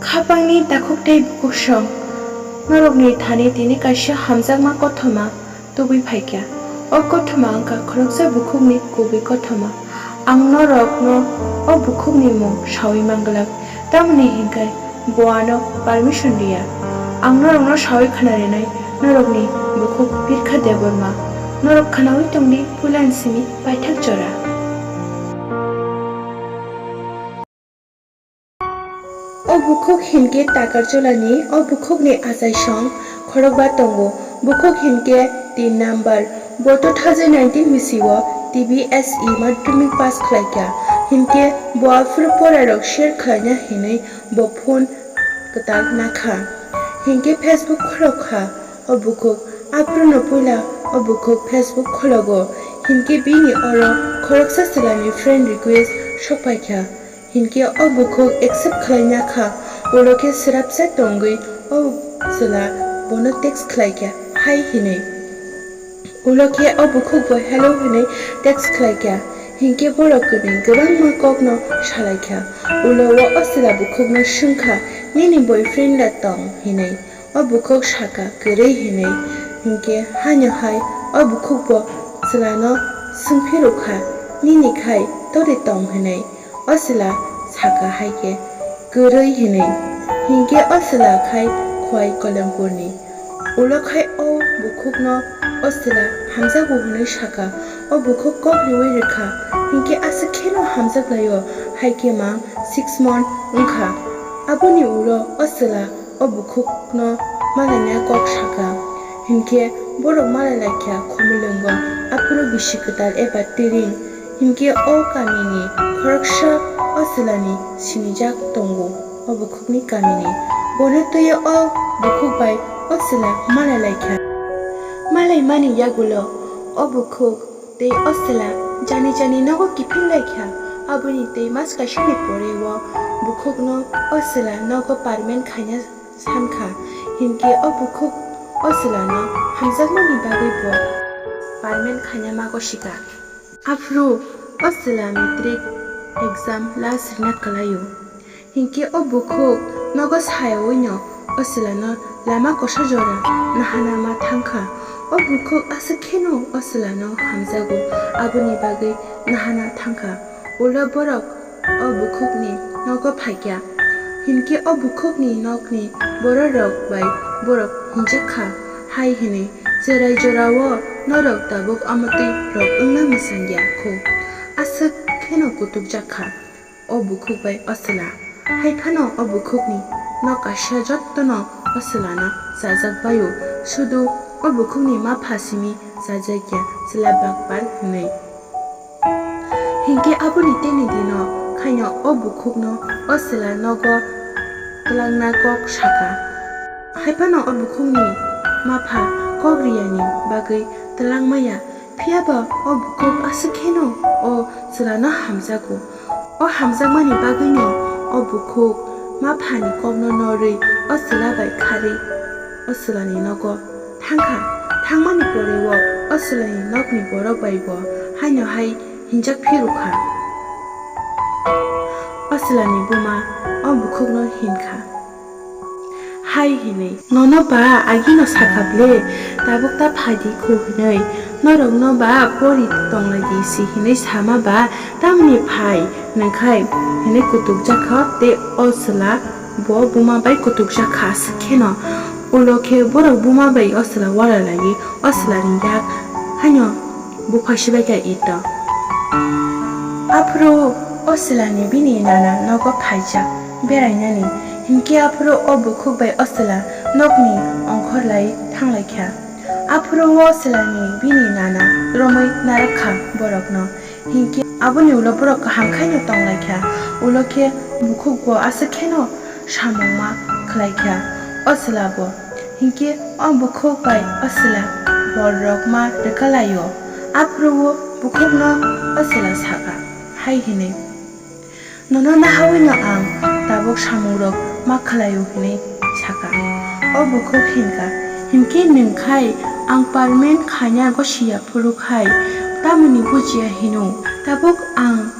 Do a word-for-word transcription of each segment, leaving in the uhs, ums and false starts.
Khapangni takhuk tei bukhuk song, norokni thani tini kaisa hamjakma kothoma tubui phaikha. O kothoma wngkha khoroksa bukhukni kubui kothoma. Ang norokno o bukhukni mung saui manglak, tamoni hinkhe bo ano permission riya. Ang norokno saui khna rinai, norokni bukhuk Birkha Debbarma. Norok khnaui tongdi puilani simi paithak jora. O bukhuk hinkhe Takarjolani, o bukhukni achaisong khorokba tongo. Bukhuk hinkhe tin number. Bo two thousand nineteen bisio T B S E madhyamik pass khlaikha. Hinkhe bo aphuru porarok share khlaina hinwi bo phone kwtal nakha. Hinkhe Facebook khorokha o bukhuk. Aphuruno puila o bukhuk Facebook khologo. Hinkhe bini oro khoroksa chwlani friend request sokphaikha. Hinkhe o bukhuk accept khlaina kha, ulo khe swrapsa tongwi o chwla bono text khlaikha, hai hinwi. Ulo khe o bukhuk bo hello hinwi text khlaikha, hinkhe borok kwnwi kwbangma kokno salaikha. Ulo o o chwla bukhukno swngkha, "Nini boyfriend da tong?" hinwi. O bukhuk sakha, "Kwrwi," hinwi. Hinkhe haino hai o bukhuk bo chwlano swngphirukha, "Nini khai tori tong?" hinwi. O chwla sakha hai khe, "Kwrwi," hinwi. Hinkhe o chwla khai Khowai Koilampurni. Ulo khai o bukhukno o chwla hamjago hinwi sakha. O bukhuk kok riwi rwkha. Hinkhe aswk kheno hamjak laio, hai khe mang six month wngkha. Aboni ulo o chwla o bukhukno malaina kok sakha. Hinkhe borok malai laikha Khumulwngo, aphuru bisi kwtal eba tiring. Hinkhe o kamini khoroksa o chwlani sinijak tongo, o bukhukni kamini. Bono twiwi o bukhuk bai o chwla malai laikha. Malaimani yagulo o bukhuk tei o chwla jani jani nogo kiphil laikha. Aboni tei mas kaisani pore o bukhukno o chwla nogo permanent khaina sankha, hinkhe o bukhuk o chwlano hamjakmani bagwi bo permanent khaina mago sika. Aphuru o chwla matric exam last rwna kwlaio. Hinkhe o bukhuk nogo sayawino o chwlano lama kosa jora nahana ma thangkha. O bukhuk aswk kheno o chwlano hamjago, aboni bagwi nahana thangkha. Ulo borok o bukhukni nogo phaikha. Hinkhe o bukhukni nokni bororok bai borok hinjak kha, hai hinwi, "Cherai jorao norok tabuk amotwi rok wngna mwsang ya kho." Aswk kheno kutukjak kha o bukhuk bai o chwla. Hai phano o bukhukni nok kaisa jottono o chwlano chajak baio, sudu o bukhukni mapha simi chajak ya, chwla bakpal hinwi. Hinkhe aboni teni dino khaino o bukhukno o chwla nogo twlangna kok sakha. Hai phano o bukhukni mapha kok riyani bagwi twlangmaya, phiyaba o bukhuk aswk kheno o chwlano hamjago. O hamjakmani bagwino o bukhuk maphani kokno norwi o chwla bai kharwi o chwlani nogo thangkha. Thangmani pore o, o chwlani nokni borok bai bo haino hai hinjak phirukha. O chwlani buma o bukhukno hinkha, hai hinwi, "Nono ba agino sakha ble, tabuk ta phaidi khu hinwi, norokno ba pori tonglai di si hinwi sama ba, tamni phai nangkhai?" hinwi kutukjakha tei o chwla bo buma bai kutukjakha aswk kheno. Ulo khe borok buma bai o chwla wara laiwi o chwlani yak haino bupha sibaikha ito. Aphuru o chwlani bini nana nogo phaijak berainani, hinkhe aphuru o bukhuk bai o chwla nokni ongkhor lai thanglaikha. Aphuru o chwlani bini nana romwi narakha borokno. Hinkhe aboni ulo borok kaham khaino tonglaikha. Ulo khe bukhuk bo aswk kheno samung ma khlaikha o chwla bo. Hinkhe o bukhuk bai o chwla bororok ma rwkalaio. Aphuru o bukhukno o chwla sakha, hai hinwi, "Nono nahawi no ang tabuk samungrok ma khlaio," hinwi sakha. O bukhuk hinkha, "Hinkhe nwng khai ang permanent khaina gosiya phuru khai tamoni bujiya hino, tabuk ang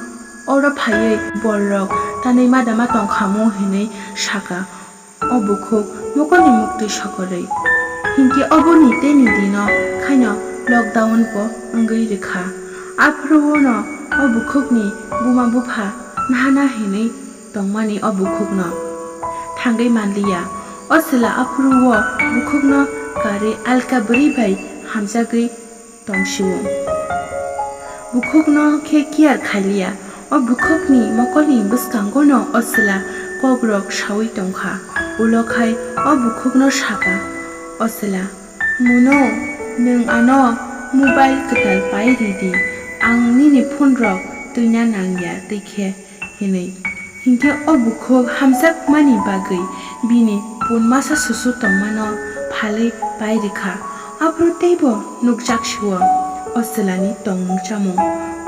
oro phaiwi bororok tanwi madama tongkhamu," hinwi sakha. O bukhuk mokolni muktwi sokorwi. Hinkhe oboni tei ni dino khaino lockdown bo wngwi rwkha. Aphuru-o no o bukhukni buma bupha nahana hinwi tongmani o bukhukno thangwi manliya. O chwla aphuru-o bukhukno karwi alka bwrwi bai hamjagwi tongsio. Bukhukno khe care khailiya. O bukhukni mokolni bwskangono o chwla kokrok saui tongkha. Ulo khai o bukhukno saka o chwla, "Muno, nwng ano mobile kwtal pai ridi, ang nini phone rok twina nangya tei khe," hinwi. Hinkhe o bukhuk hamjakmani bagwi bini pun masa susu tongmano phalwi pai rwkha. Aphuru teibo nukjak sio o chwlani tongmung chamung.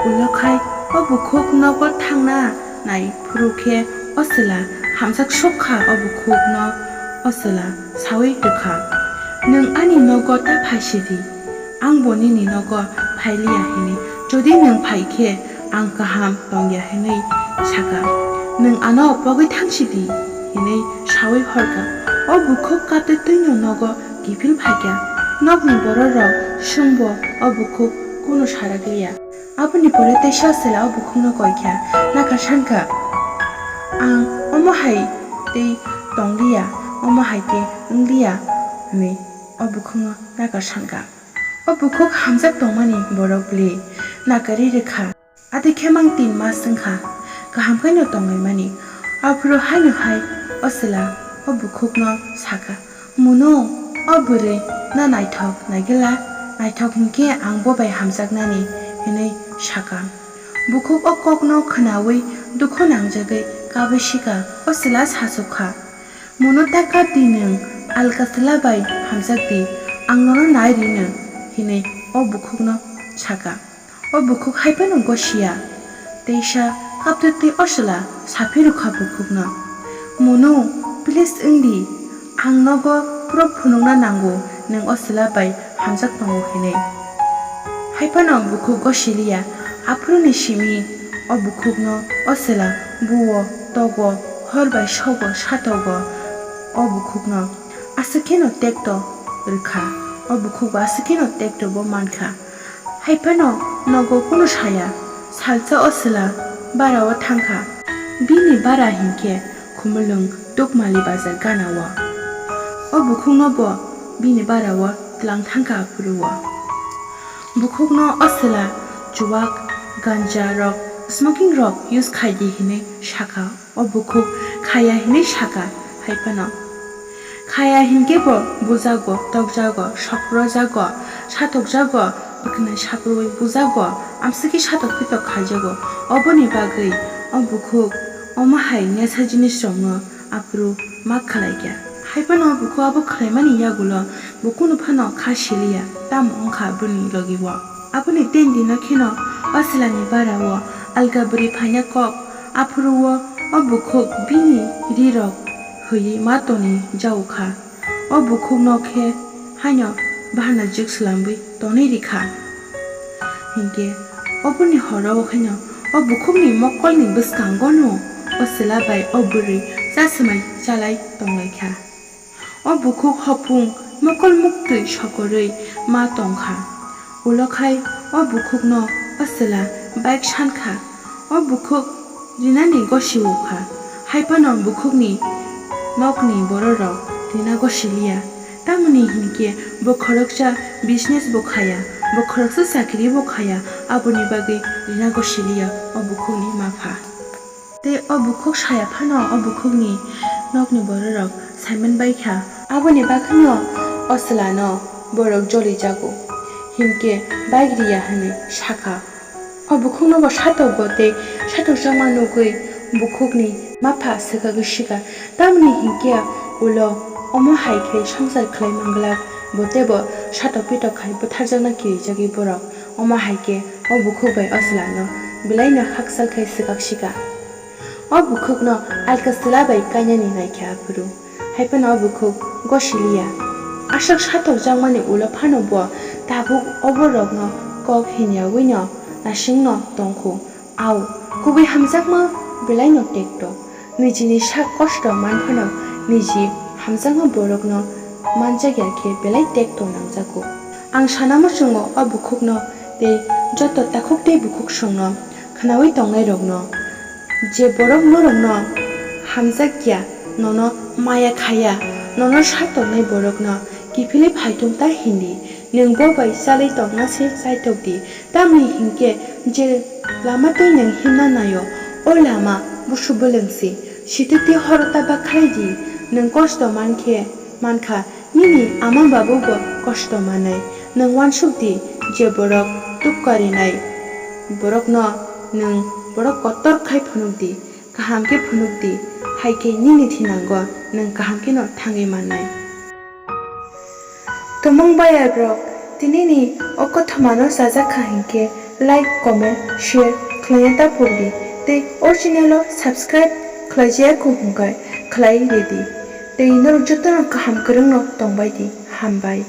Ulo khai o bukhuk nogo thangna nai phuru khe o chwla hamjak sukha o bukhukno o chwla saui rwkha, "Nwng ani nogo ta phai sidi, ang bo nini nogo phailiya hinwi. Jodi nwng phai khe ang kaham tongya hinwi saka, nwng ano pogwi thang sidi," hinwi saui horkha. O bukhuk kaptwi twino nogo kiphil phaikha. Nokni bororok swngbo o bukhuk kunu sarakliya. Aboni pore teisa chwla o bukhukno koikha, nakha sankha, "Ang omo hai tei tongliya, omo hai tei wngliya," hinwi o bukhukno nakha sankha. O bukhuk hamjak tongmani borok bwlwi nakarwi rwkha. Adi khe mang tin mas wngkha, kaham khe no tonglaimani. Aphuru haino hai o chwla o bukhukno saka, "Muno, o bwrwi no naithok naigwla, naithok hinkhe ang bo bai hamjaknani," hinwi saka. Bukhuk o kokno khwnaui dukhu nangjagwi kabwi sika, o chwla sachukha, "Muno ta kap di nwng, alka chwla bai hamjak di, ang nono nai rino," hinwi o bukhukno saka. O bukhuk hai phano gosiya, teisa kaptwi twi o chwla saphi rwkha bukhukno, "Muno, please wng di, ang nogo phuru phunukna nango nwng o chwla bai hamjak tongo hinwi." Hai phano bukhuk gosiliya, aphuruni simi o bukhukno o chwla buo, togo, hor bai sogo, satogo o bukhukno. Aswk kheno tekto rwkha, o bukhuk bo aswk kheno tekto bo mankha. Hai phano nogo kunu saya, salsa o chwla bara-o thangkha. Bini bara hinkhe Khumulwng Tukmali bazar gana-o. O bukhukno bo bini bara-o tlang thangkha aphuru-o. Bukhukno o chwla chuwak, ganja rok, smoking rok use khai di hinwi sakha. O bukhuk khaya hinwi saka, hai phano. Khaya hinkhe bo bujago, tokjago, sokrojago, satokjago, bwkhnai saprui bujago, amswkhe satok pitok khaijago. Oboni bagwi o bukhuk omo hai nesa jinisrokno aphuru ma khwlaikha. Hai phano o bukhuk abo khwlaimani yagulo bo kunu phano kha siliya, tamo wngkha bini logi-o. Aboni ten dino kheno o chwlani bara-o alka bwrwi phaina kok, aphuru-o o bukhuk bini rirok hwiwi ma tonwi jaokha. O bukhukno khe haino bahanajwk swlangwi tonwi rikha. Hinkhe oboni horo-o kheno o bukhukni mokolni bwskangono o chwla bai o bwrwi chaswmai chalai tonglaikha. O bukhuk hopung mokol muktwi sokorwi ma tongkha. Ulo khai o bukhukno o chwla bike sankha. O bukhuk rinani gosio kha. Hai phano bukhukni nokni bororok rina gosiliya. Tamoni hinkhe bo khoroksa business bo khaya, bo khoroksa chakri bo khaya, aboni bagwi rina gosiliya o bukhukni mapha. Tei o bukhuk saya phano o bukhukni nokni bororok saiman bai kha. Aboni bagwino o chwlano borok jolijago, hinkhe bike riya hwnwi sakha. O bukhukno bo satokgo tei satokjakma nugwi bukhukni mapha swkagwi sika. Tamoni hinkhe ulo omo hai khe swngchar khlai manglak, bo teibo satok pitok khai butharjakna kirijagwi borok. Omo hai khe o bukhuk bai o chwlano belaino hakchal khai swkak sika. O bukhukno alka chwla bai kainani naikha aphuru. Hai phano o bukhuk gosiliya. Aswk satokjakmani ulo phano bo tabuk oborokno kok hinyawino nasingno tongkhu. Au, kubui hamjakma belaino tekto. Nijini sak kosto man phano niji hamjakma borokno manjak ya khe belai tekto nangjago. Ang sana muchungo o bukhukno tei joto takhuk tei bukhuksongno khnaui tongnairokno, je borok norokno hamjak ya, nono maya kha ya, nono sak tongnai borokno kiphilwi phai thung ta hindi. Nwng bo bai chalwi tongna se chaitok di, tamni hinkhe je lama twi nwng himna nai-o, o lama busu bwlwng se. Sitwtwi horo ta bak khlai di, nwng kosto man khe, man kha, nini ama babu bo kosto manai. Nwng uansuk di, je borok tubkarinai borokno nwng borok kotor khai phunuk di, kaham khe phunuk di, hai khe nini thinango nwng kaham kheno thangwi mannai. Tumung bayar rok, tini ni o kothoma no chajak kha hinkhe like, comment, share khlaiya ta phuk di tei o channel o subscribe khlaijaya kho hwnkhe khlai rw di tei norok joto no kaham kwrwng no tongbai di. Hambai.